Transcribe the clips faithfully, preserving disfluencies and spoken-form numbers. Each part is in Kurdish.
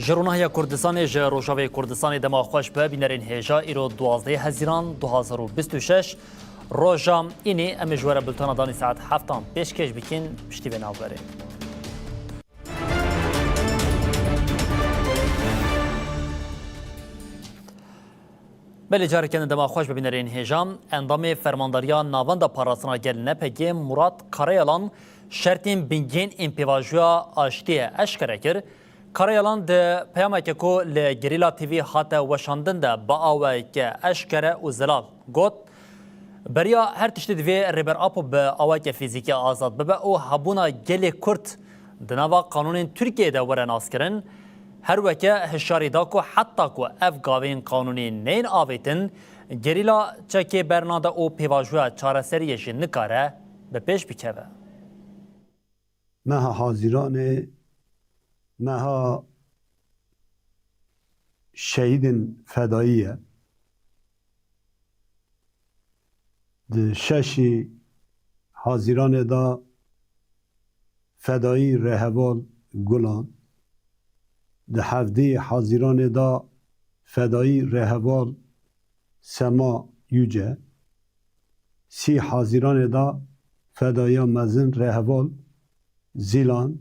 Ji Ronahiya Kurdistanê, ji Rojavê Kurdistanê dema xweş be, bînerên hêja, îro duwazdehê Hezîran du hazar û bîst û şeş, roja înê, em ê ji we re bultena danî saet heftan pêşkêş bikin, piştî vê navberê. Belê, careke din dema xweş be, bînerên hêja. Endamê Fermandariya Navenda Parastina Gel, N P G, Murat Karayalan şertên bingehîn ên pêvajoya aştiyê eşkere kir. Karayalan di peyameke ku li Gerîla T V hate weşandin de bi awayeke eşkere û zelal got, beriya her tiştî divê Rêber Apo bi awayeke fîzîkî azad bibe û hebûna gelê Kurd di nava qanûnên Tirkiyeyê de were naskirin. Her weke hişyarî da ku heta ku ev gavên qanûnî neyên avêtin, gerîla çekê bernade û pêvajoya çareseriyê jî nikare bi pêş bikeve. Meha Hazîranê meha şehîdên fedayî ye. Di şeşî Hazîranê de fedayî rêheval Gulan, di hevdeyê Hazîranê de fedayî rêheval Sema Yüce, sî Hazîranê de fedaya mezin rêheval Zîlan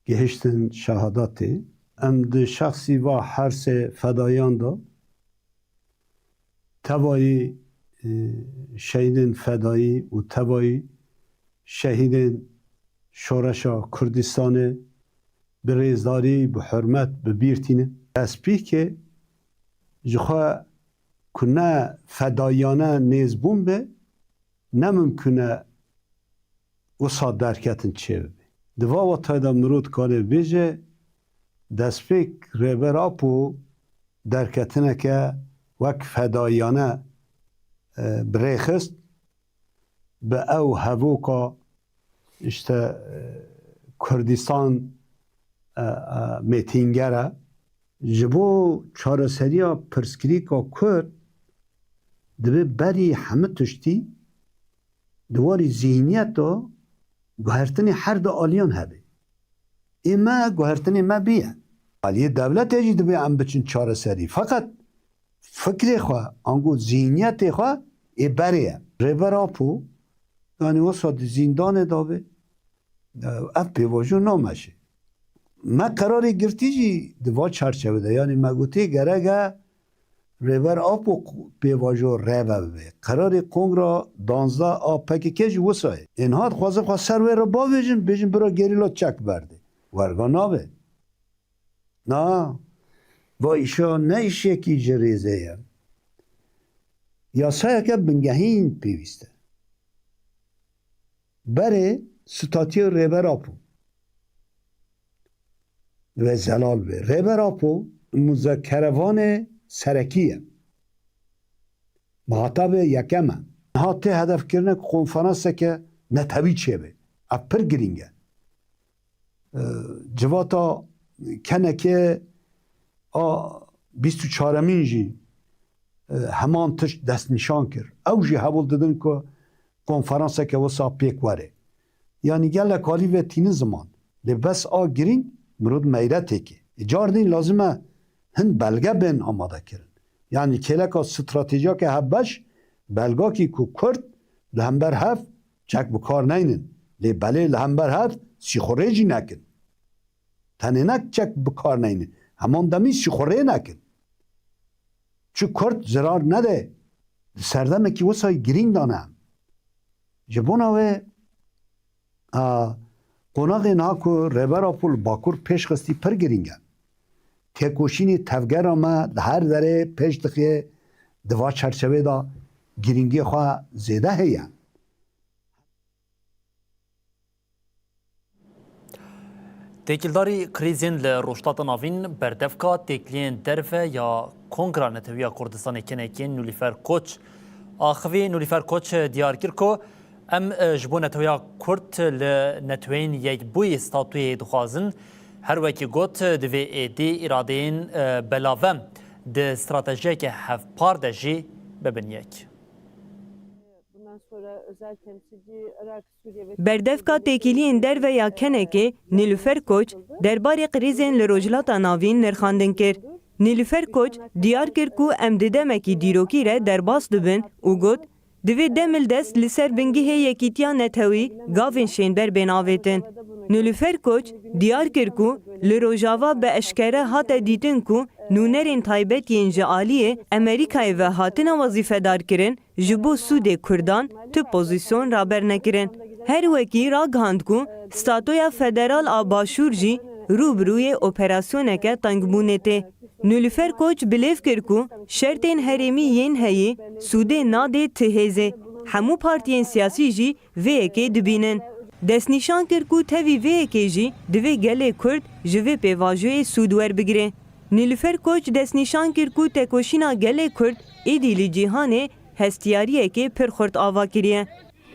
gihiştin şehadatê. Em di şexsî va her sê fedayan de tevayî, e, şehîdên fedayî û tevayî şehîdên şoreşa Kurdistanê bi rêzdarî, bi hurmet, bi bîr tînin. Destpêkê ji xwe ku ne fedayiyane nêzbûn be, ne mimkun e wisa derketin çêbibe. Di va watayê de mirov dikare bêje, destpêk Rêber Apo derketineke wek fedayiyane, e, bi rê xist, bi ew hevoka işte, e, Kurdistan, e, e, mêtînger e. Ji bo çareseriya pirsgirêka Kurd dibe berî hemû tiştî di warî zîhniyet de guhertinê her du aliyan hebe. Ê me guhertinê me bîye. Aliyê dewletê jî dibe em biçin çareserî. Feqet fikrê xwe, ango zîhniyetê xwe ê berê ye. Rêber Apo, yanî wisa di zîndanê de be, ev pêvajo nameşe. Me qerarê girtî jî di va çerçeve de, yanî me gotê gerek e Rêber Apo pêvajo reve bibe. Qerarê kongra danzdeh a P K K jî wisa ye. Ê niha dixwazin xwe ser wê re bavêjin, bêjin bira gerîla çek berde. Werga nabe. Na, va îşa ne îşekî ji rêzê ye. Yasayeke bingehîn pêwîst e. Berê statûyê Rêber Apo ve zelal be. Rêber Apo muzekerevanê serekî ye. Muhatabê yekem e. Niha tê hedefkirine ku konferanseke netewî çêbe. Ev pir girîng e. E, civata kenekê a bîst û çaremîn jî, e, heman tişt destnîşan kir. Ew jî hewl didin ku konferanseke wisa pêk were. Yanî gelek alî ve tînin ziman. Lê bes a girîng mirov meyretê ke. Ê car din lazim e hin belge bên amade kirin. Yanî kêleka stratejiyake hevbeş, belgakî ku Kurd li hember hev çek bi kar neynin. Lê belê li hember hev sîxurê jî nekin. Tenê ne çek bi kar neynin. Heman demî sîxurê nekin. Çi Kurd zirar nede. Di serdemekî wisa girîng de ne. Ji bona wê, a, qonaxê niha ku Rêber Apo li Bakur pêş xistî pir girîng e. Têkoşînê tevgera me li her derê pêş dixiye, di va çerçevê de girîngiyê xwe zêde heye. Têkildarî krîzên li Rojhilata Navîn berdevka têkiliyên derve ya Kongra Netewiya Kurdistanê kenekê Nûlîfer Koç axivî. Nûlîfer Koç diyar kir ku em, e, ji bo netewiya Kurd li Neteweyên Yekbûyî statûyê dixwazin. Her wekî got, divê êdî îradeyên, e, belave di stratejiyeke hevpar de jî bibin yek. Berdevka têkiliyên derve ya Kenekê Nilüfer Koç derbarê krîzên li Rojhilata Navîn nirxandin kir. Nilüfer Koç diyar kir ku em di demekî dîrokî re derbas dibin û got, divê demildest li ser bingehê yekîtiya netewî gavên şênber bên avêtin. Nilüfer Koç diyar kir ku li Rojava bi eşkere hate dîtin ku nûnerên taybet yên ji aliyê Amerîkayê ve hatine wezîfedarkirin, ji bo sûdê Kurdan tu pozîsyon raber nekirin. Her wekî ragihand ku statoya federal a Başûr jî rû bi rûyê operasyoneke tengbûnê tê. Nilüfer Koç bilêv kir ku şertên herêmî yên heyî sûdê nadê ti hêzê. Hemû partiyên siyasî jî vê yekê dibînin. Destnîşan kir ku tevî vê yekê jî divê gelê Kurd ji vê pêvajoyê sûd werbigire. Nilüfer Koç destnîşan kir ku tekoşîna gelê Kurd êdî li cîhanê hestiyariyekê pir xurt ava kiriye.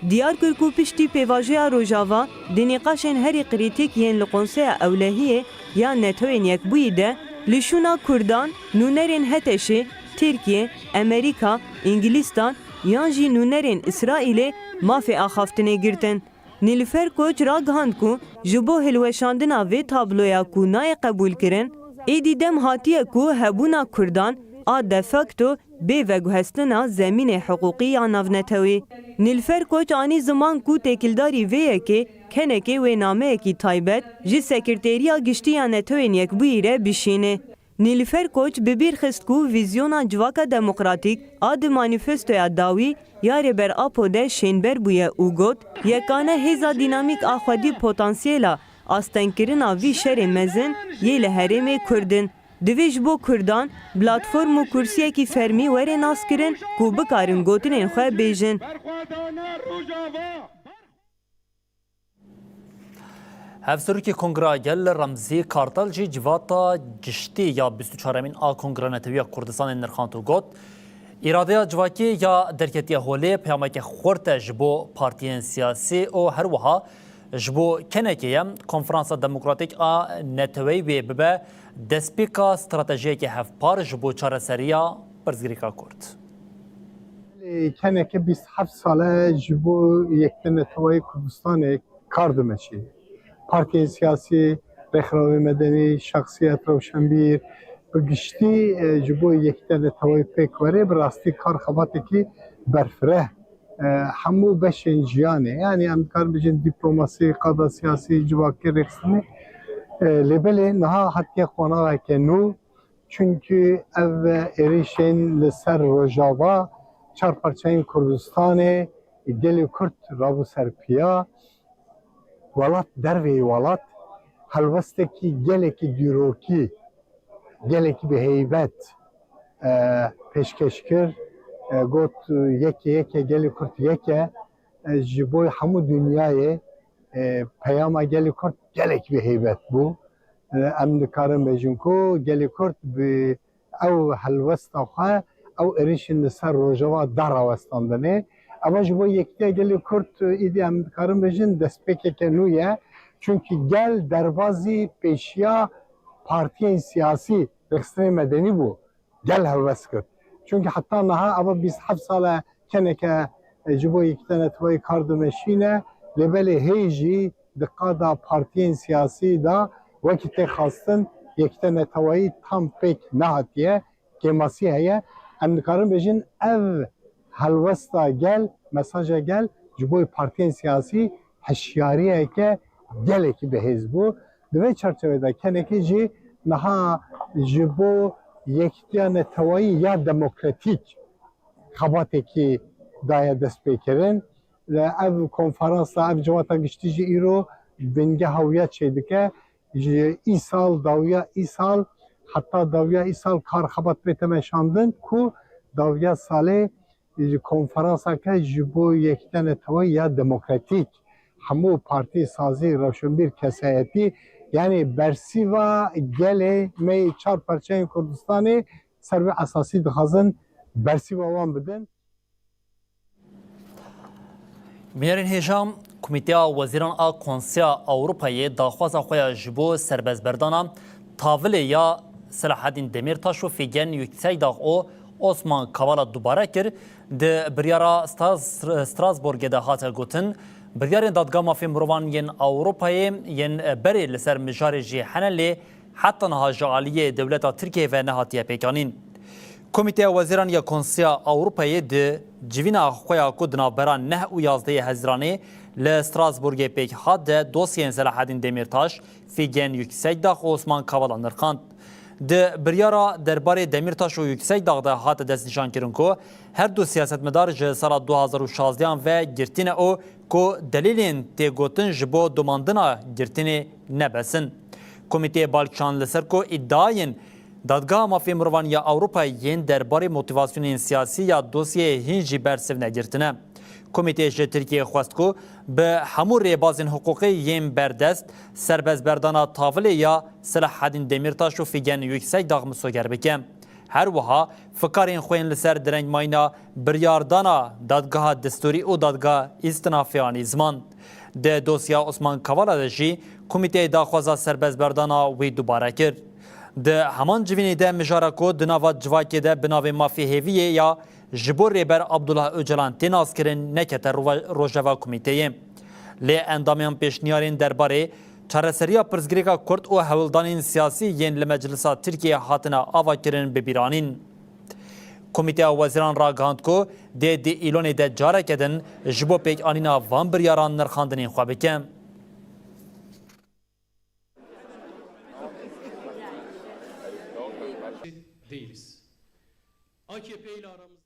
Diyar kir ku piştî pêvajoya Rojava di nîqaşên herî krîtîk yên li Konseya Ewlehiyê ya Netewên Yekbûyî de li şûna Kurdan, nûnerên HTŞê, Tirkiye, Amerîka, Îngilîstan yan jî nûnerên Îsraîlê mafê axaftinê girtin. Nilüfer Koç ragihand ku ji bo hilweşandina vê tabloya ku nayê qebûlkirin, êdî dem hatiye ku hebûna Kurdan a de facto bê veguhestina zemînê hiqûqî ya navnetewî. Nilüfer Koç anî ziman ku têkildarî vê yekê Kenekê wê nameyekî taybet ji Sekreteriya Giştî ya Netewên Yekbûyî re bişîne. Nilüfer Koç bi bîr xist ku vîzyona Civaka Demokratîk a di manîfestoya dawî ya Rêber Apo de şênber bûye û got, yekane hêza dînamîk a xwedî potansiyela astengkirina vî şerê mezin yê li herêmê Kurd in. Divê ji bo Kurdan platform û kursiyekî fermî were naskirin ku bikarin gotinên xwe bêjin. Hevserokê Kongra Gel Remzî Kartal jî civata giştî ya bîst û çaremîn a Kongra Netewiya Kurdistanê nirxand û got, îradeya civakî ya derketiye holê peyameke xurt e ji bo partiyên siyasî û her wiha ji bo Kenekê ye. Konferansa Demokratîk a Neteweyî wê bibe destpêka stratejiyeke hevpar ji bo çareseriya pirsgirêka Kurd. Lê Kenekê bîst heft sal e ji bo Yekîtiya Neteweyî Kurdistanê kar dimeşî. Partiyên siyasî, rêxrawên medenî, şexsiyet, rewşenbîr, bi giştî, e, ji bo Yekîtiya Neteweyî pêk were, bi rastî kar xebatekî berfireh, e, hemû beşên jiyanê, yanî em dikarin bijin dîplomasî, qada siyasî, civakî, rêxistinê, e, lê belê niha hatiye qonaxeke nû, çunkî ev êrîşên li ser Rojava, çar parçeyên Kurdistanê, gelê Kurd rabû ser piya, welat derveyî welat, helwestekî gelekî dîrokî, gelekî bi heybet, e, pêşkeş kir, e, got, yek e, yek e, gelê Kurd yek e, e, ji bo hemû dinyayê, e, peyama gelê Kurd gelekî bi heybet bû. E, em dikarin bêjin ku gelê Kurd bi ew helwesta xwe, ew êrîşên li ser Rojava da rawestandinê. Eva ji bo yekîtiya gelê Kurd, îdî em dikarin bêjin destpêkeke nû ye. Çunkî gel derbazî pêşiya partiyên siyasî, rêxistinên medenî bû. Gel helwest kir. Çunkî heta niha eva bîst heft sal e Kenekê, e, ji bo Yekîtiya Neteweyî kar dimeşîne, lê belê hê jî di qada partiyên siyasî de wekî tê xwestin Yekîtiya Neteweyî tam pêk nehatiye, kêmasî heye. Em dikarin bêjin ev helwesta gel, mesaja gel ji bo partiyên siyasî hişyariyeke gelekî bihêz bû. Di vê çarçevê de Kenekê jî niha ji bo Yekîtiya Neteweyî ya Demokratîk xebatekî daye destpêkirin. Ev konferansa, ev civata giştî jî îro bingeha wî ya çêdike. Ji îsal, dawiya îsal, heta dawiya îsal kar xebat bête meşandin ku dawiya salê ji konferanseke ji bo Yekîtiya Neteweyî ya Demokratîk, hemû partî, sazî, rewşenbîr, kesayetî, yanî bersîva gelê me yê çar parçeyên Kurdistanê ser vê esasî dixwazin bersîva wan bidin. Bînerên hêja, Komîteya Wezîran a Konseya Ewropayê daxwaza xwe ya ji bo serbestberdana tavilê ya Selahaddîn Demîrtaş û Fîgen Yüksekdağ û Osman Kavala dubare kir, di biryara Stas-, Strasbourgê de hate gotin, biryarên Dadgeha Mafê Mirovan yên Ewropayê yên berê li ser mijarê jî hene, lê heta niha ji aliyê dewleta Tirkiyeyê ve nehatiye pêkanîn. Komîteya Wezîran ya Konseya Ewropayê di civîna xwe ya ku di navbera neh û yazdehê Hezîranê li Strasbourgê pêk hat de dosyeyên Selahaddîn Demîrtaş, Fîgen Yüksekdağ û Osman Kavala nirxand. Di biryara derbarê Demîrtaş û Yüksekdağ de hate destnîşankirin ku her du siyasetmedar ji sala du hazar û şazdehan ve girtî ne û ku delîlên tê gotin ji bo domandina girtinê ne bes in. Komîteyê bal kişand li ser ku îdiayên Dadgeha Mafê Mirovan ya Ewropayê yên derbarê motîvasyonên siyasî ya dosyeyê hîn jî bersiv negirtine. Komîteyê ji Tirkiyeyê xwest ku bi hemû rêbazên hiqûqî yên berdest serbestberdana tavilê ya Selahaddîn Demîrtaş û Fîgen Yüksekdağ misoger bike. Her wiha fikarên xwe yên li ser direngmayîna biryardana Dadgeha Destûrî û Dadgeha Îstinafê anî ziman. Di dosya Osman Kavala de jî komîteyê daxwaza serbestberdana wî dubare kir. Di heman civînê de mijara ku di nava civakê de bi navê Mafê Hêviyê ya ji bo Rêber Abdullah Ocalan tê naskirin nekete rova-, rojeva komîteyê. Lê endamên pêşniyarên derbarê çareseriya pirsgirêka Kurd û hewldanên siyasî yên li Meclisa Tirkiyeyê hatine avakirin bi bîr anîn. Komîteya Wezîran ragihand ku dê di Îlonê de careke din ji bo pêkanîna van biryaran nirxandinên xwe bike. Değiliz. A K P ile aramızda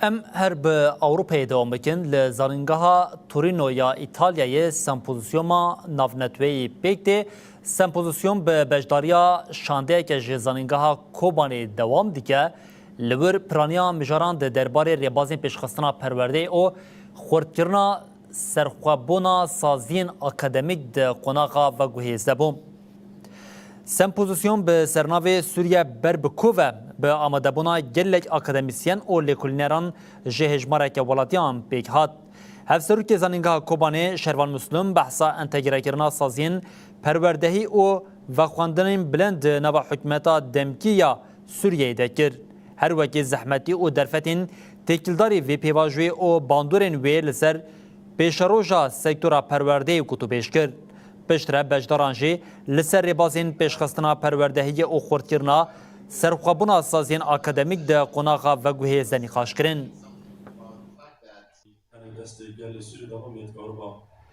Em her bi Ewropayê dewam bikin. Li zanîngeha Torino ya Îtalyayê sempozisyoma navneteweyî pêk tê. Sempozisyom bi beşdariya şandeyeke ji Zanîngeha Kobanê dewam dike. Li wir piraniya mijaran di derbarê rêbazên pêşxistina perwerdeyê û xurtkirina serxwebûna saziyên akademîk di qonaxa veguhêz de bû. Sempozîsyon bi sernavê Sûriye ber bi ku ve bi amadebûna gelek akademîsyen û lêkolîneran ji hejmareke welatiyan pêk hat. Hevserokê Zanîngeha Kobanê Şervan Muslim behsa entegrekirina saziyên perwerdehî û vexwendinên bilind di nava hikûmeta demkî ya Sûriyeyê de kir. Her wekî zehmetî û derfetên têkildarî vê pêvajoyê û bandorên wê li ser pêşeroja sektora perwerdeyê gotûbêj kir. Piştre beşdaran jî li ser rêbazên pêşxistina perwerdehiyê û xurtkirina serxwebûna saziyên akademîk di qonaxa veguhêz de nîqaş kirin. Hinek destê gelê Sûrî de bû, mîyet Ewropa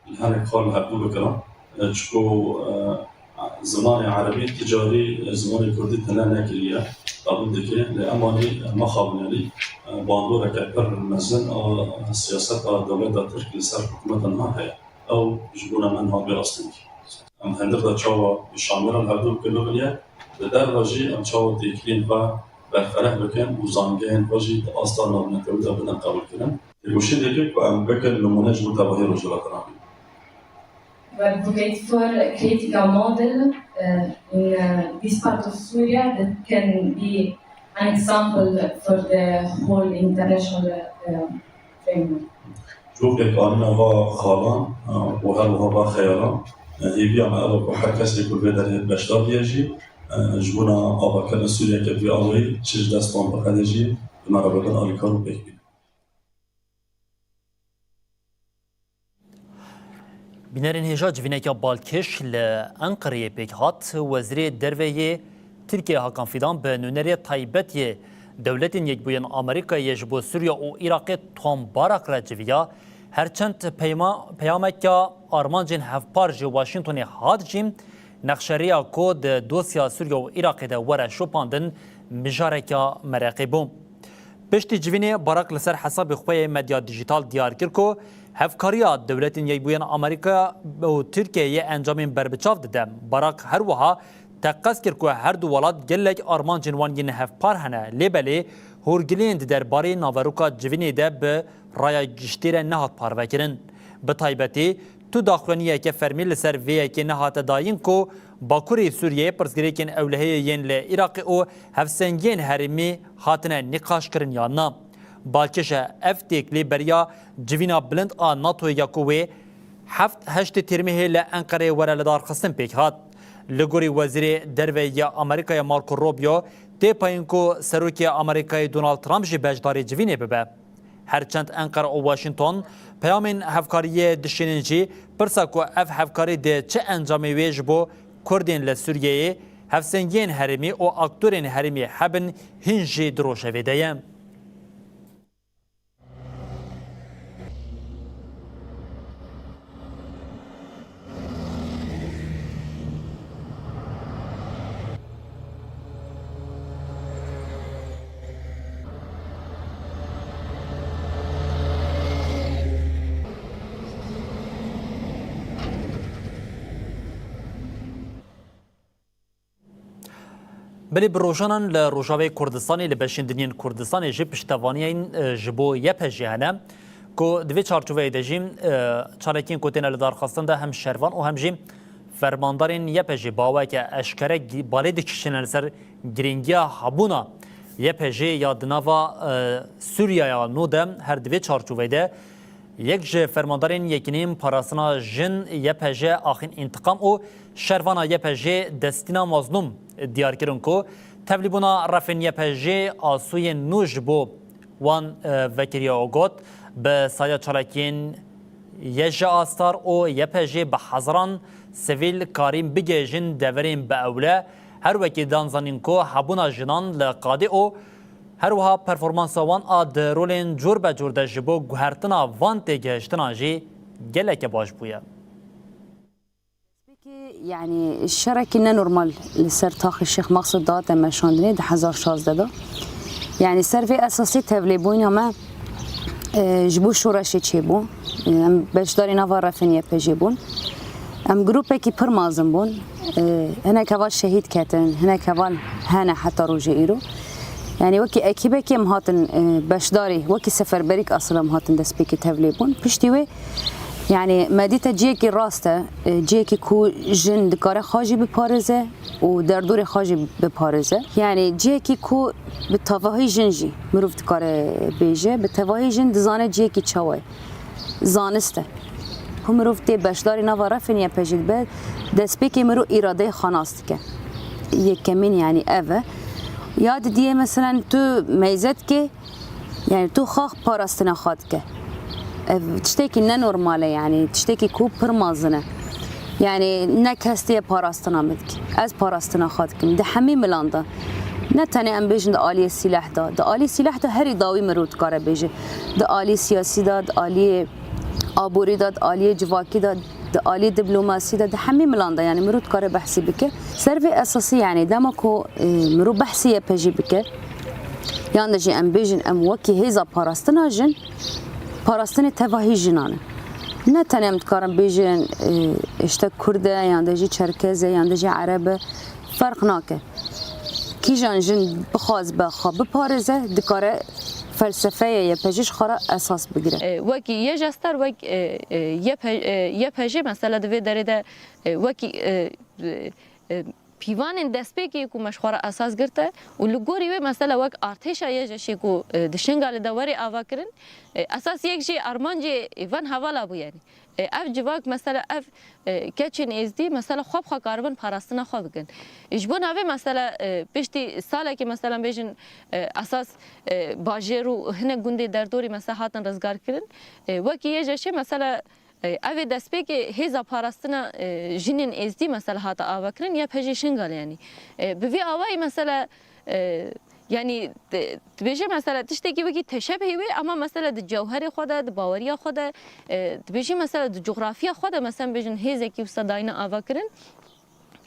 li hinek xal li hevdû bikira. E, çiku, e, zimanê erebî ti carî, e, zimanê kurdî tune nekiriye, qebûl dike. Lê emanî, e, mexabin, yanî, e, bandoreke pir mezin a siyaseta dewleta Tirk li ser hikûmeta niha heye. Ew ji bona min hat vê astengî. Em hindir de çawa şameran hevdû bikin bibiniye, li derve jî em çawa têkiliyên xwe berfereh bikin û zangehên xwe jî di asta navnetewî de bidin qebûlkirin. Têkoşîn dike ku em bikin nimûne ji bo tevahî Rojhilata Navîn. We're advocate for critical model, uh, in, uh, this part of Syria that can be an example for the whole international, uh, framework. Ji bo pêkanîna va xalan, e, û her wiha va xeyalan, e, hêviya me ev e ku her kesê ku li vê derê beşdar bûye jî, e, ji bona avakirina Sûriyeke bi vî awayî çi ji dest wan biqede jî, bi me re bibin alîkar û pêk bînin. Bînerên hêja, civîneke balkêş li Enqereyê pêk hat. Wezîrê Derve yê Tirkiyeyê Hakan Fîdan bi nûnerê taybet yê Dewletên Yekbûyên Amerîkayê ji bo Sûriye û Iraqê Tom Barak re civiya. Her çend peyma-, peyameke armancên hevpar ji Washingtonê hat jî, nexşerêya ku di dosya Sûriye û Iraqê de were şopandin, mijareke mereqê bû. Piştî civînê Barak li ser hesabê xwe yê medya dîjîtal diyar kir ku hevkariya Dewletên Yekbûyên Amerîka û Tirkiyeyê encamên berbiçav dide. Barak her wiha teqez kir ku her du welat gelek armancên wan yên hevpar hene, lê belê hûrgiliyên di derbarê naveroka civînê de bi raya giştî re nehat parvekirin. Bi taybetî, tu daxuyaniyeke fermî li ser vê yekê nehate dayîn ku Bakurê Sûriyeyê pirsgirêkên ewlehiyê yên li Iraqê û hevsengiyên herêmî hatine nîqaşkirin yan na. Balkêş e ev têkilî beriya civîna bilind a NATOyê ya ku wê heft heştê Tîrmehê li Enqereyê were lidarxistin pêk hat. Li gorî Wezîrê Derve ya Amerîkayê Marco Rubio, tê peyên ku Serokê Amerîkayê Donald Trump jî beşdarî civînê bibe. Her çend Enqere û Washington peyamên hevkariyê dişînin jî, pirsa ku ev hevkarî dê çi encamê wê ji bo Kurdên li Sûriyeyê, hevsengiyên herêmî û aktorên herêmî hebin, hîn jî di rojevê de ye. Belê bi rojanan li Rojavê Kurdistanê li beşên din yên Kurdistanê jî piştevaniyên, e, ji bo Y P G hene, ku di vê çarçoveyê de jî, e, çalakiyên ku têne lidarxistin de hem şervan û hem jî fermandarên Y P G bi awayeke eşkere gi-, balê dikişîne li ser girîngiya hebûna Y P G ya di nava, e, Sûriyaya nû de. Her di vê çarçoveyê de yek ji fermandarên Yekîneyên Parastina Jin Y P G Axîn Întiqam û şervana Y P G Destîna Mazlûm diyar kirin ku tevlîbûna refên Y P G asûyên nû ji bo wan, e, vekiriye û got, bi saya çalakiyên Y J A Star û Y P G bi hezaran sivîl karîn bigihêjin deverên bi ewle, her wekî dan zanîn ku hebûna jinan li qadê û her wiha performansa wan a di rolên cûr be cûr de ji bo guhertina van têgihiştinan jî geleke baş bûye. Peki, yani şerekî nenormal li ser taxê Şêx Maqsûd dihate meşandinê di hezar şazdeh de. Yani ser vê esasî tevlêbûna me, e, ji bo şoreşê çêbû. E, em beşdarî nava refên Y P G bûn. Em grûpekî pir mezin bûn. E, hinek heval şehîd ketin, hinek heval hene heta rojê îro. Yani wekî ekîbekî em hatin, e, beşdarî, wekî seferberîk asila em hatin destpêkê tevlê bûn. Piştî wê, yani me dîte cihekî rast e, e, cihekî ku jin dikare xwe jî biparêze û derdorê xwe jî biparêze. Yani cihekî ku bi tevahî jin jî mirov dikare bêje, bi tevahî jin dizane cihekî çawa ye. Zanist e. Ku mirov tê beşdarî nava refên Y P G dibe, destpêkê mirov îradeyê xwe nas dike. Yekemîn, yani ev e. Ya didiyê, meselen, tu meyze dikê, yani tu xwe parastina xwe dike. Ev tiştekî nenormal e, yani tiştekî ku pir mezin e. Yani ne kes tê parastina min dike. Ez parastina xwe dikim. Di hemî milan de. Ne tenê em bêjin di aliyê sîleh de. Di aliyê sîleh de herî dawî mirov dikare bêje. Di aliyê siyasî de, di aliyê aborî de, di aliyê civakî de, di aliyê diplomasî de, di hemî milan de, yani mirov dikare behsî bike. Ser vê esasî, yani dema ku, e, mirov behsî Y P G bike, yan de jî em bêjin, em wekî hêza parastina jin, parastinê tevahî jinan e. Ne tenê em dikarin bêjin, e, işte Kurd e, yan de jî Çerkez e, yan de jî Ereb e, ferq nake. Kîjan jin bixwazibe xwe biparêze, dikare felsefeya Y P G ji xwe re esas bigire. E, wekî Y J A Star, wek, e, e, Y P, e, Y P G mesela di vê derê de, e, wekî, e, e, e, pîvanên destpêkê ku me ji xwe re esas girte û li gorî wê mesela wek artêşa Y J Şê ku, e, di Şingalê de were avakirin, e, esas yek jî armancê van hevala bû, yani. E, ev civak, mesela ev, e, keçên êzdî, mesela xwe bi xwe karibin parastina xwe bikin. E, ji bo navê, mesela, e, piştî salekê, mesela bêjin, e, esas, e, bajêr û hinek gundê derdorî, mesela, hatin rizgar kirin. E, wekî Y J Ş, mesela, e, ev ê destpêkê hêza parastina, e, jinên êzdî, mesela, hate avakirin, Y P G Şingal, yanî. E, bi vî awayî, mesela, e, Yanî, di-, dibêje mesela tiştekî wekî teşebihî wê, ama mesela di cewherê xwe de, di baweriya xwe de, e, dibêjî mesela di coxrafiya xwe de, mesela bêjin hêzekî wisa dayine avakirin.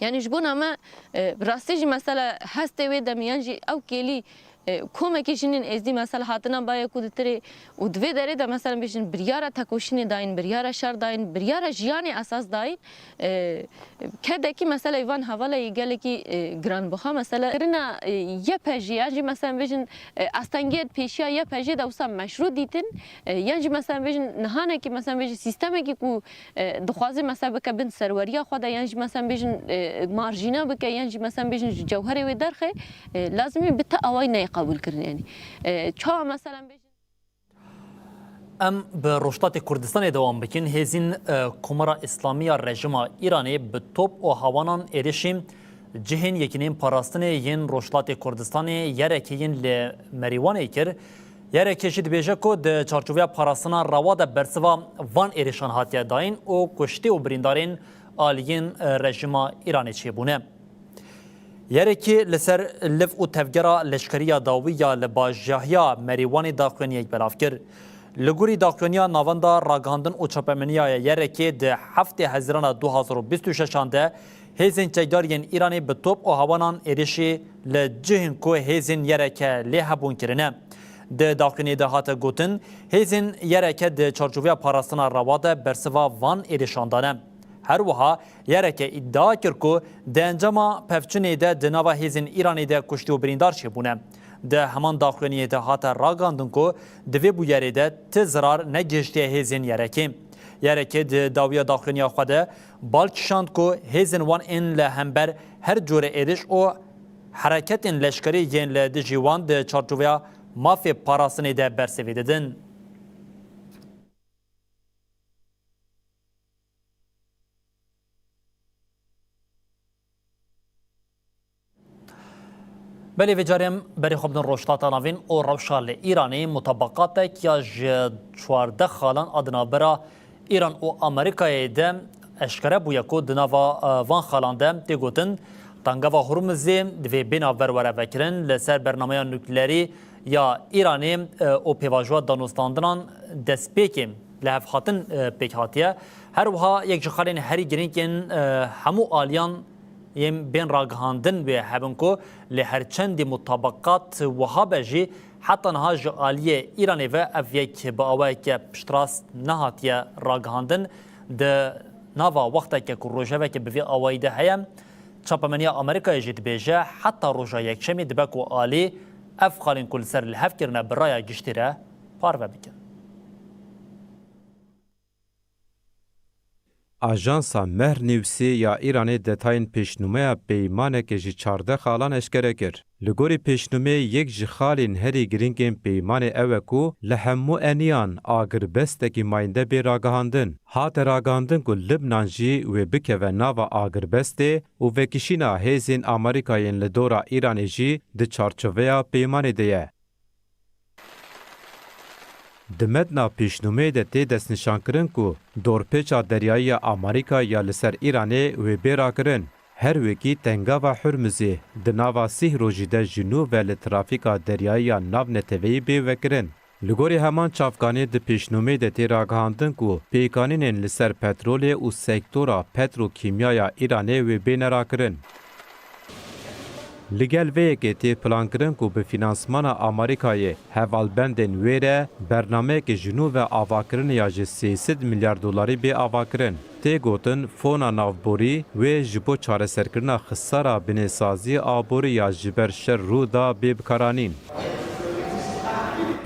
Yanî ji bona me, e, bi rastî jî mesela hestê wê demê yan jî ew kêlî, e, komekî jinên êzdî mesela hatina baye ku ditirê û di vê derê de mesela bêjin biryara tekoşînê dayîn, biryara şer dayîn, biryara jiyanê esas dayîn. E, kedekî mesela van hevala yê gelekî, e, giranbiha mesela. Kirina, e, Y P G yan jî mesela bêjin, e, astengiyê pêşiya Y P G de wisa meşrû dîtin, e, yan jî mesela bêjin nihanekî mesela bêjin sîstemekî ku, e, dixwaze mesela bike bin serweriya xwe de yan jî mesela bêjin, e, marjîna bike yan jî mesela bêjin ji cewherê wê derxe, e, lazimî bi ti awayî neyê qebûl kirin yanî. E, çawa mesela bêjin Em bi Rojhilatê Kurdistanê dewam bikin. Hêzên, e, Komara Îslamî ya rejîma Îranê bi top û hawanan êrişî cihên yekînên parastinê yên Rojhilatê Kurdistanê Y R K'ê yên li Merîwanê kir. Y R K jî dibêje ku di çarçoveya parastina rewa de bersiva van êrişan hatiye dayîn û kuştî û birîndarên aliyên, e, rejîma Îranê çêbûne. Y R K li ser liv û tevgera leşkerî ya dawî ya li bajahiya Merîwanê daxuyaniyek belav kir. Li gorî daxuyaniya Navenda Ragihandin û Çapemeniya Y R K di heftê Hezîrana du hazar û bîst û şeşan de hêzên çekdar yên Îranê bi top û hawanan êrişî li cihên ku hêzên Y R K lê hebûn kirine. Di daxuyaniyê de hate gotin, hêzên Y R K di çarçoveya parastina rewa de bersiva van êrişan dane. Her wiha Y R K îdia kir ku di encama pevçûnê de di nava hêzên Îranê de kuştî û birîndar çêbûne. Di heman daxuyaniyê de hate ragihandin ku di vê bûyerê de ti zirar negihiştiye hêzên Y R K. Y R K di dawiya daxuyaniya xwe de bal kişand ku hêzên wan ên li hember her cure êriş û hereketên leşkerî yên li dijî wan di çarçoveya mafê parastinê de bersivê didin. Belê, vê carê em berê xwe bidin Rojhilata Navîn û rewşa li Îranê. Mutabaqatek ya ji çardeh xalan a di navbera Îran û Amerîkayê de eşkere bûye ku di nava, e, van xalan de tê gotin, Tengava Hurmizê divê bê navber were vekirin, li ser bernameya nuklerî ya Îranê, e, û pêvajoya danûstandinan destpêkê lihevhatin, e, pêk hatiye. Her wiha yek ji xalên herî girîng ên, e, hemû aliyan yên bên ragihandin wê hebin ku li her çendî mutabaqat wiha be jî, heta niha ji aliyê Îranê ve ev yek bi awayeke piştrast nehatiye ragihandin. Di nava wexteke ku rojeveke bi vî awayî de heye, çapemeniya Amerîkayê jî dibêje, heta roja Yekşemê dibe ku alî ev xalên ku li ser li hev kirine bi raya giştî re parve bikin. Ajansa Mehr Newsê ya Îranê detayên pêşnûmeya peymanekê ji çardeh xalan eşkere kir. Li gorî pêşnûmeyê yek ji xalên herî girîng ên peymanê ew e ku li hemû eniyan agirbestekî mayînde bê ragihandin. Hate ragihandin ku Libnan jî wê bikeve nava agirbestê û vekişîna hêzên Amerîkayên li dora Îranê jî di çarçoveya peymanê de ye. Di metna pêşnûmeyê de tê destnîşankirin ku dorpêça deryayî ya Amerîka ya li ser Îranê wê bê rakirin. Her wekî Tengava Hurmizê di nava sîh rojî de ji nû ve li trafîka deryayî ya navneteweyî bê vekirin. Li gorî heman çavkanê di pêşnûmeyê de tê ragihandin ku pêkanînên li ser petrolê û sektora petrokîmya ya Îranê wê bêne rakirin. Li gel vê yekê tê plankirin ku bi fînansmana Amerîkayê hevalbendên wê re bernameyeke ji nû ve avakirinê ya ji sê sed milyar dolarî bê avakirin. Tê gotin, fona navborî wê ji bo çareserkirina xisara binêsazî aborî ya ji ber şer rû da bê bikaranîn.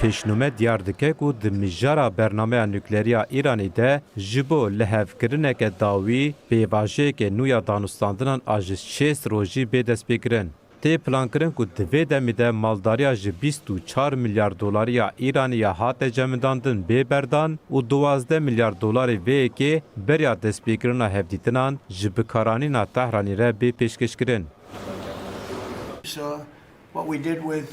Pêşnûme diyar dike ku di mijara bernameya nuklerî ya Îranê de ji bo lihevkirineke dawî pêvajoyeke nû ya danûstandinan a ji şêst rojî bê destpêkirin. Tê plankirin ku di vê demê de maldariya ji bîst û çar milyar dolarî ya Îranê ya hate cemidandin bê berdan û duwazdeh milyar dolarê vê yekê beriya destpêkirina hevdîtinan ji bikaranîna Tehranê re bê pêşkêşkirin. So, what we did with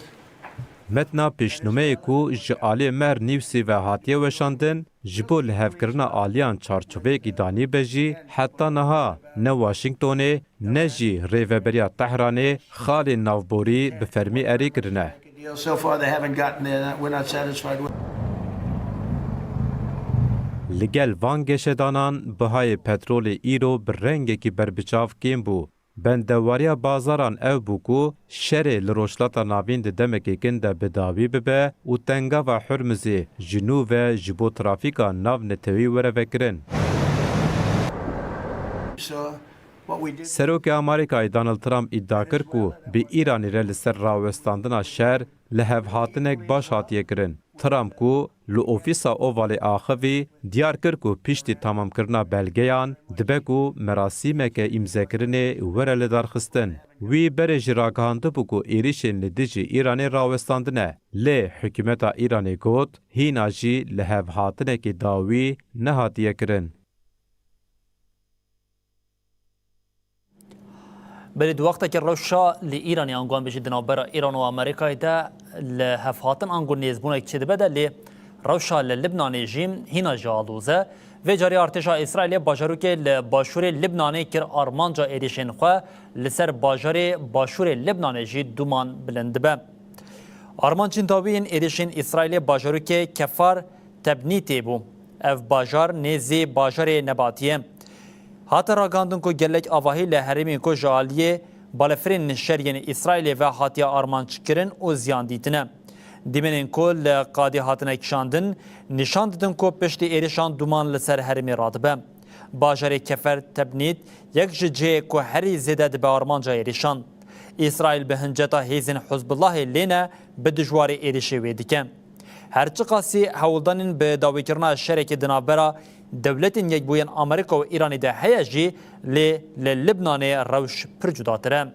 Metna pêşnûmeyê ku ji aliyê Mehr Newsê ve hatiye weşandin, ji bo lihevkirina aliyan çarçoveyekî danî be jî, heta niha ne Washingtonê, ne jî Rêveberiya Tehranê xalên navborî bi fermî erê kirine. Deal so far they haven't gotten there. We're not satisfied with. Li gel van geşedanan, bihayê petrolê îro bi rengekî berbiçav kêm bû. Bendewariya bazaran ew bû ku şerê li Rojhilata Navîn di demekê kin de bi dawî bibe û Tengava Hurmizê ji nû ve ji bo trafîka navneteweyî were vekirin. So, what we did Serokê Amerîkayê Donald Trump îdia kir ku bi Îranê re li ser rawestandina şer lihevhatinek baş hatiye kirin. Trump ku li Ofîsa Ovalê axivî, diyar kir ku piştî temamkirina belgeyan dibe ku merasîmeke îmzekirinê were lidarxistin. Wî berê jî ragihandibû ku êrîşên li dijî Îranê rawestandine, lê hikûmeta Îranê got, hîna jî lihevhatinekî dawî nehatiye kirin. Berê di wextekî rewşa li Îranê ango em bêjin di navbera Îran û Amerîkayê de li hevhatin ango nêzbûnek çêdibe de lê rewşa li Libnanê jî hîna jî aloz e. Vê carî artêşa Îsraîlê bajarokê li başûrê Libnanê kir armanca êrîşên xwe li ser bajarê başûrê Libnanê jî dûman bilind dibe. Armancên dawî yên êrîşên Îsraîlê bajarokê Kefar Tebnîtê bû. Ev bajar nêzî bajarê Nebatî ye. Hate ragihandin ku gelek avahî li herêmên ku ji aliyê balefirên şer yên Îsraîlê ve hatiye armanc kirin û ziyan dîtine. Dîmenên ku li qadê hatine kişandin, nîşan didin ku piştî êrîşan dûman li ser herêmê radibe. Bajarê Kefer Tebnît yek ji cihê ku herî zêde dibe armanca êrîşan. Îsraîl bi hinceta hêzên Hizbullahê lê ne, bi dijwarî êrîşê wê dike. Her çiqasî hewldanên bi dawîkirina şerekê di navbera Dewletên Yekbûyên Amerîka û Îranê de heye jî, lê li Libnanê rewş pir cudatir e.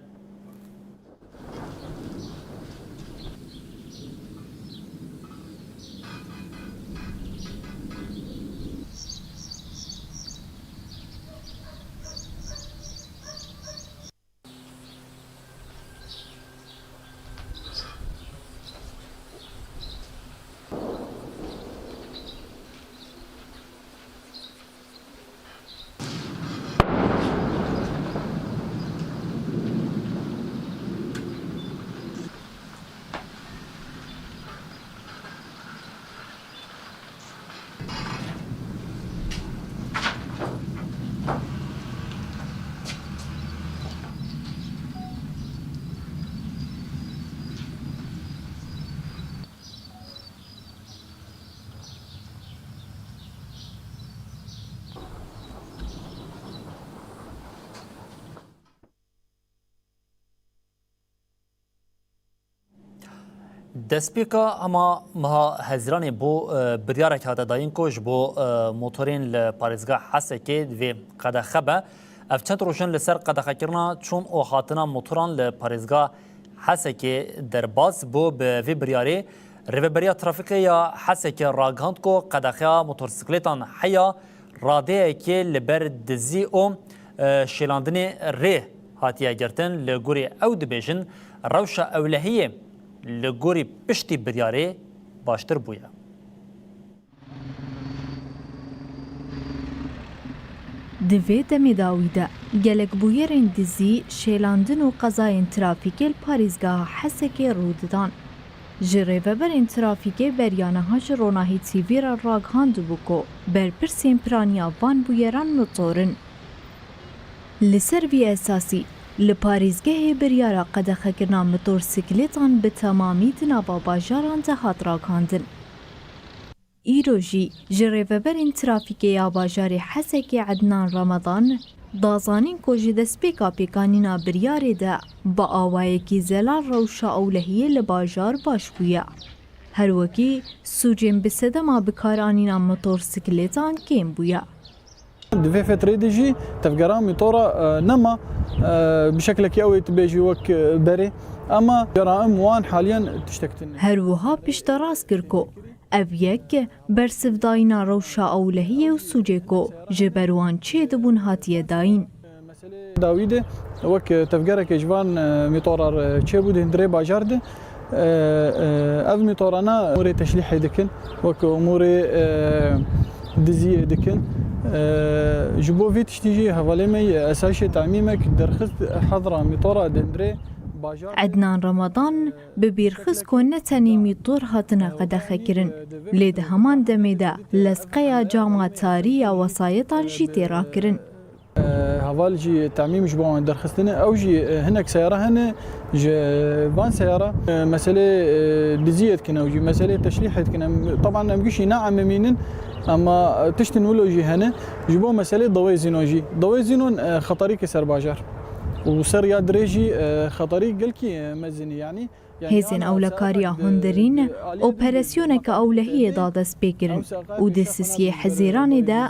Destpêka hema meha Hezîranê bû, e, biryarek hate dayîn ku ji bo, e, motorên li parêzgeha Hesekê divê qedexe be. Ev çend roj in li ser qedexekirina çûn û hatina motoran li parêzgeha Hesekê derbas bû. Bi vê biryarê Rêveberiya Trafîkê ya Hesekê ragihand ku qedexeya motorsîklêtan heya radeyekê li ber dizî û, e, şêlandinê rê hatiye girtin. Li gorî ew dibêjin, rewşa ewlehiyê li gorî piştî biryarê baştir bûye. Di vê demê dawî de gelek bûyerên dizî, şêlandin û qezayên trafîkê li parêzgeha Hesekê rû didan. Ji rêveberên trafîkê beriya niha ji Ronahî T V re ragihandibû ku berpirsên piraniya van bûyeran mitor in. Li ser vî esasî, li parêzgehê biryara qedexekirina motorsîklêtan bi temamî di nava bajaran de hat ragihandin. Îro jî ji rêveberên trafîkê ya bajarê Hesekê Ednan Ramadan da zanîn ku ji destpêka pêkanîna biryarê de bi awayekî zelal rewşa ewlehiyê li bajar baş bûye. Her wekî sûcên bi sedema bikaranîna motorsîklêtan kêm bûye. Di vê fetrê de jî tevgera mîtora, e, nema, e, bi şeklekî ew ê tu bêjî wek, e, berê. Ema ceraim wan haliyen tiştek tune. Her wiha pişterast kir ku ev yek bersivdayîna rewşa ewlehiyê û sûcê ku ji ber wan çêdibûn hatiye dayîn. Dawî de wek tevgereke ji van, e, mîtorar, e, çêbû di hundirê bajar de. E, e, ev mîtorana umûrê teşlîhê dikin, wek umûrê, e, diziyê dikin. E, ji bo vî tiştî jî hevalê me yê esayişê temîmek derxist hedra mîtora di hundirê bajar de. Ednan Ramadan bi bîr xist ku ne tenê mîtor hatine qedexekirin, lê di heman demê de lesqeya cama tarî ya wesayetan jî tê rakirin. E, heval jî temîm ji bo wan derxistine. Ew jî, e, hinek seyara hene ji van seyara, e, meselê, e, diziyê dikin ew jî, meselê teşlîhê dikin. Em, teban em gişî ne emimînin, ema, e, tiştin wilo jî hene. Ji bo meselê dawê zînon jî. Dawê zînon, e, xetarîkê ser bajar. Û ser ya dirê jî, e, xetarî gelkî, e, mezin e, yanî. Hêzên ewlekariya hundirîn operasyoneke ewlehiyê da destpêkirin û di sisiyê Hezîranê de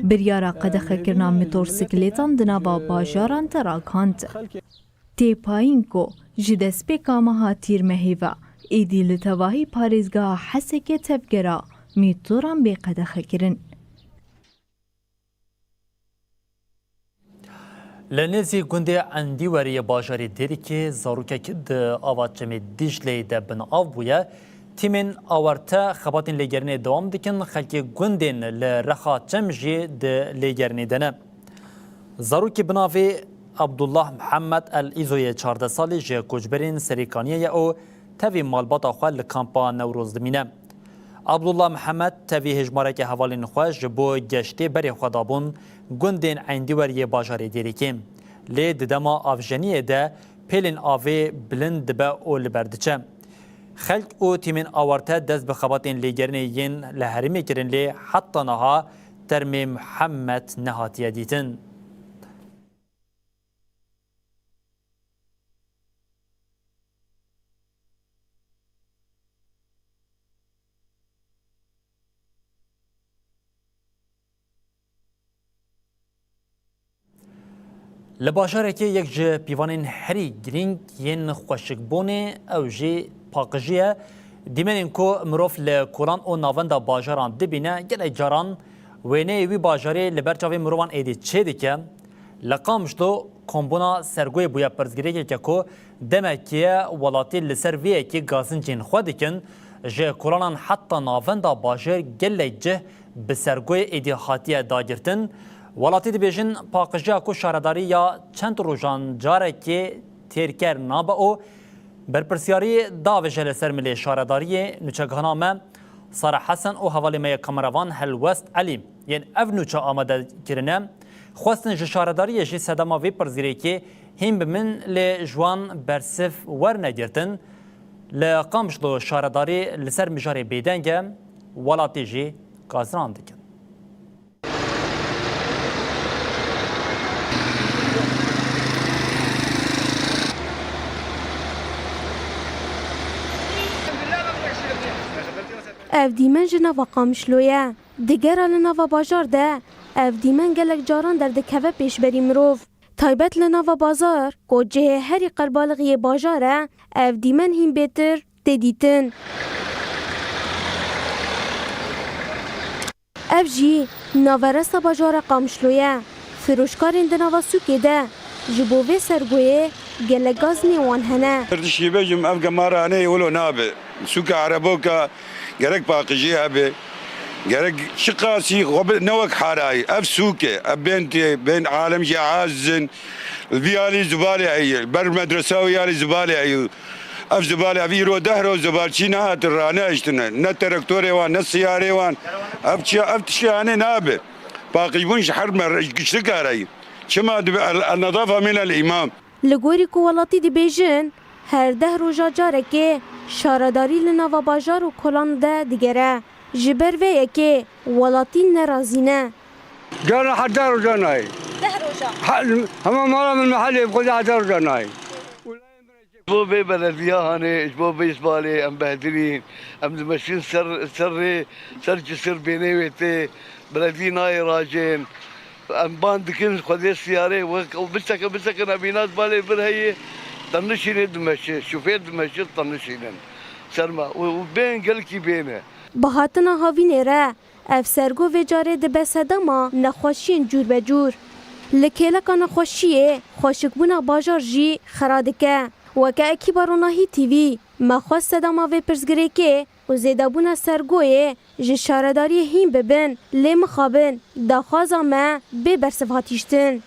biryara qedexekirina motorsîklêtan di nava bajaran de ragihand. Tê payîn ku ji destpêka meha Tîrmehê ve êdî li tevahî parêzgeha Hesekê tevgera mîtoran bê qedexe kirin. Li nêzî gundê Endîwerê yê bajarê Dêrikê zarokek di ava çemê Dîcleyê de bin av bûye. Tîmên awarte xebatên lêgerînê dewam dikin, xelkê gundên li rexa çem jî di lêgerînê de ne. Zarokê bi navê Abdullah Mihemed El Îzoyê çardeh salî ji koçberên Serêkaniyê ye û tevî malbata xwe li kampa Newroz dimîne. Abdullah Mihemed tevî hêjmareke hevalên xwe ji bo geştê berê xwe dabûn gundên Eyndiwer yê bajarê Dêrikê. Lê di dema avjeniyê de pêlên avê bilind dibe û li ber diçe. Xelk û tîmên awarte dest bi xebatên lêgerînê yên li herêmê kirin, lê heta niha termê Mihemed nehatiye dîtin. Li bajarekê yek ji pîvanên herî girîng yên xweşikbûnê ew jî paqijî ye. Dîmenên ku mirov li kolan û navenda bajaran dibîne, gelek caran wêneyê wî bajarê li ber çavê mirovan êdî çêdike. Li Qamişlo kombûna Sergoyê bûye pirsgirêkeke ku demekê ye welatî li ser vê yekê gazincên xwe dikin. Ji kolanan heta navenda bajêr gelek cih bi Sergoyê êdî hatiye dagirtin. Welatî dibêjin paqijiya ku şaredarî ya çend rojan carekê têrker nabe û berpirsiyarî davêje li ser milê şaredariyê. Nûçegihana me Sara Hesen û hevalê me yê kameravan Helwest Elî yên ev nûçe amade kirine, xwestin ji şaredariyê jî sedema vê pirsgirêkê hîn bibin, lê ji wan bersiv werne girtin. Li Qamişlo şaredarî li ser mijarê bêdeng e, welatî jî gaziran dikin. Ev dîmen ji nava Qamişlo ye. Digera li nava bajar de, ev dîmen gelek caran derdikeve pêşberî mirov. Taybet li nava bazar, ku cihê herî qerbalixî yê bajar e, ev dîmen hîn bêtir tê dîtin. Ev jî naveresta bajara Qamişlo ye. Firoşkarên di nava sûkê de ji bo vê sergoyê gelek gazinên wan hene. Tiştî bêjim, ev gemaranê wilo nabe. Sûka Ereboka gerek paqijî hebe. Gerek çiqasî xwe bi, ne wek harayî. Ev sûk e. Ev bên tê, bên alem jî aziz in. Li vî alî zibalê heye. Ber medresa wî alî zibalê heye. Ev zibalê, ev îro deh roj zibalçî nehatin ranehiştine. Ne terektorê wan, ne siyarê wan. Ev çi, ev tiştê hanê nabe. Paqijbûn ji her mer-, giçlik arayî. Çima dibe el, el nedafa min el îmam. Li gorî ku welatî dibêjin, her deh roja carekê şaredarî li nava bajar û kolan de digere. Ji ber vê yekê welatî nerazî ne. Cara her deh roja nayê. Deh roja? He, hema mala min mehelê bi xwe de her deh roja nayê. Ji bo vê belediya hanê, ji bo vê îsbalê em behdilîn, em dimeşin ser, ser rê, ser cisir bênê wê tê, beledî nayê rajên. Em ban dikin Xwedê siyarê wek û bisekin, bisekin evîna balê vir heye, te nişînê dimeşe, şofêr dimeşe, te nişînin. Serma û, û bên gelkî bêne. Bi hatina havînê re, ev sergo vê carê dibe sedema nexweşiyên cûr be cûr. Li kêleka nexweşiyê, xweşikbûna bajar jî xera dike. Weke ekîba Ronahî T V, me xwest sedema vê pirsgirêkê û zêdebûna sergoyê ji şaredariyê hîn bibin, lê mixabin daxwaza me bê bersiv hat hiştin.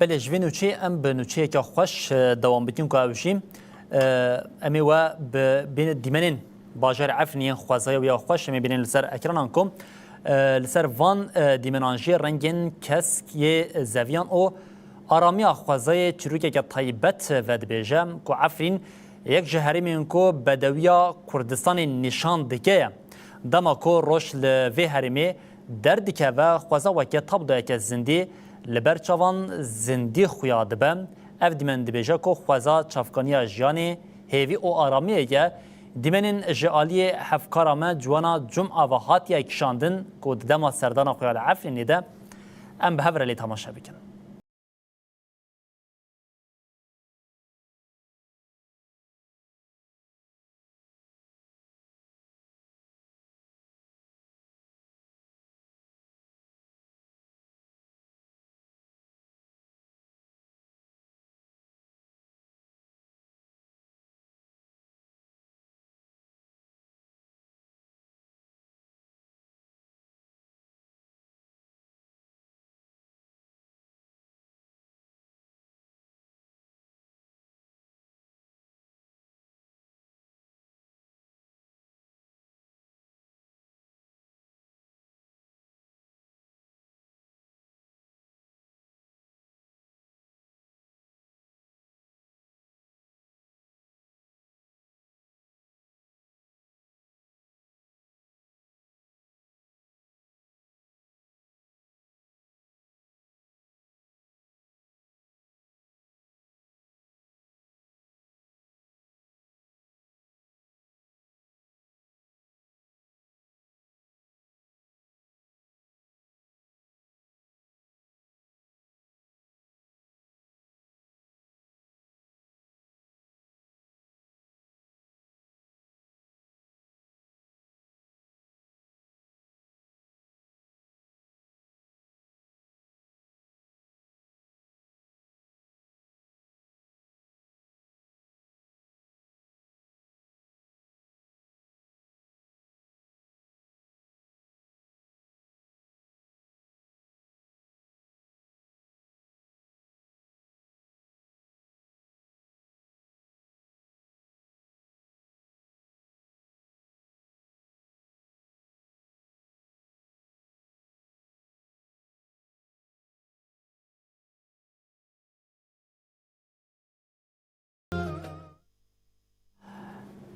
Belê, ji vê nûçeyê em bi nûçeyeke xweş, e, dewam bikin ku ew jî, e, em ê we bi bîn-, dîmenên bajarê Efrînê yên xwezaya wî ya xweş em ê bînin li ser ekranan ku, e, li ser van, e, dîmenan jî rengên kesk yê zeviyan û aramiya xwezayê çîrokeke taybet vedibêje ku Efrîn yek ji herêmên ku bedewiya Kurdistanê nîşan dike ye. Dema ku roj li vê herêmê derdikeve, xweza weke tabloyeke zindî li ber çavan zindî xuya dibe. Ev dîmen dibêje ku xweza çavkaniya jiyanê, hêvî û aramiyê ye. Dîmenên ji aliyê hevkara me Ciwana Cuma ve hatiye kişandin ku di dema serdana xwe ya li Efrînê de Em bi hev re lê temaşe bikin.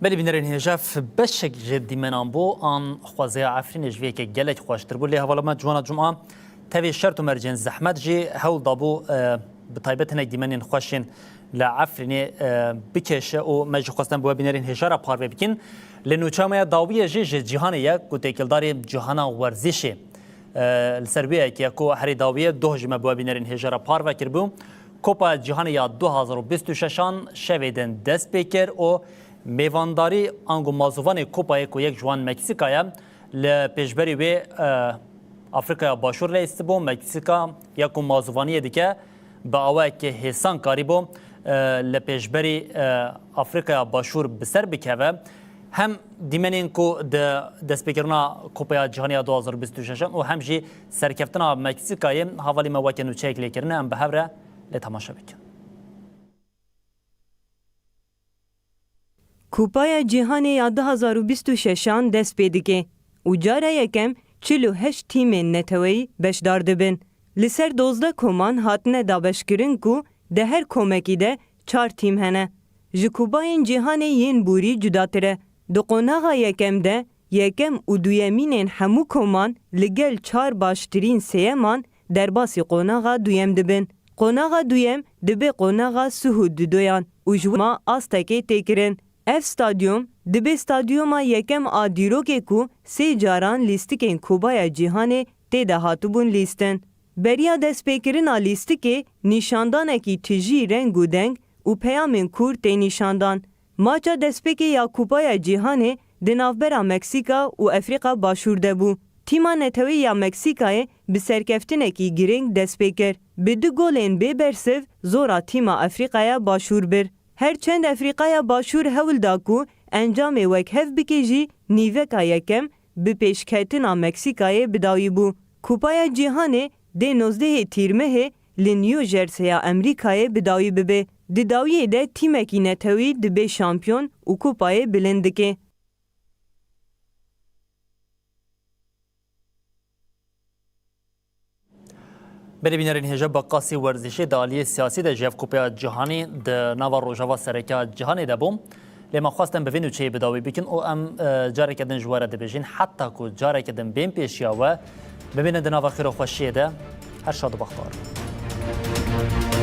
Belê bînerên hêja, beşek ji dîmenan bû an xwezaya Efrînê ji vê yekê gelek xweştir bû. Lê hevala me Ciwana Cuma tevê şert û mercên zehmet jî hewl dabû, e, bi taybet hinek dîmenên xweş ên li Efrînê, e, bikêşe û me jî xwestin bi we bînerên hêja re parve bikin. Lê nûça me ya dawiyê jî ji cîhanê ye ku têkildarê cîhana werzîşê, e, li ser wê yekê ye ku herî dawiyê doh jî me bi we bînerên hêja re parve kiribû. Kopa Cîhanê ya du hazar û bîst û şeşan şevê din dest pê kir û mêvandarî ango mazûvanê Kopayê ku yek ji wan Meksîka ye, li pêşberî wê, e, Afrîkaya Başûr leyistibû. Meksîka ya ku mazûvaniyê dike, bi awayekî hêsan karîbû, e, li pêşberî, e, Afrîkaya Başûr bi ser bikeve. Hem dîmenên ku di destpêkirina Kopaya Cîhanê ya du hazar û bîst û şeşan û hem jî serkeftina Meksîkayê hevalî me weke nûçeyek lê kirine, em bi hev re lê temaşe bikin. Kupaya Cîhanê ya du hazar û bîst û şeşan dest pê dike û cara yekem çil û heşt tîmên neteweyî beşdar dibin. Li ser dozdeh koman hatine dabeşkirin ku di her komekî de çar tîm hene. Ji Kubayên Cîhanê yên borî cudatir e. Di qonaxa yekem de yekem û duyemînên hemû koman li gel çar baştirîn sêyeman derbasî qonaxa duyem dibin. Qonaxa duyem dibe qonaxa sih û dudoyan û ji ma astekê tê kirin. Ev stadyum dibe stadyuma yekem a dîrokê ku sê caran lîstikên Kubaya Cîhanê tê de hatibûn lîstin. Beriya destpêkirina lîstikê nîşandanekî tijî reng û deng û peyamên kûr tê nîşandan. Maça destpêkê ya Kupaya Cîhanê di navbera Meksîka û Efrîka Başûr de bû. Tîma neteweyî ya Meksîkayê bi serkeftinekî girîng dest pê kir. Bi du golên bê bersiv zora tîma Efrîkaya Başûr bir. Her çend Efrîkaya Başûr hewl da ku encamê wekhev bike jî, nîveka yekem bi pêşketina Meksîkayê bi dawî bû. Kupaya Cîhanê dê nozdehê Tîrmehê li New Jerseyya Emerîkayê bi dawî bibe. Di dawiyê de tîmekî netewî dibe şampiyon û kupayê bilind dike. Belê bînerên hêja, bi qasî werzîşê di aliyê siyasî de jî ev Kupeya Cîhanî di nava rojava sereke ya cîhanê de bû. Lê me xwest em bi vê nûçeyê bi dawî bikin û em, e, careke din ji we re dibêjin, heta ku careke din bên pêşiya we, bimînin di nava xêr û xweşiyê de. Her şad û bextewar bin.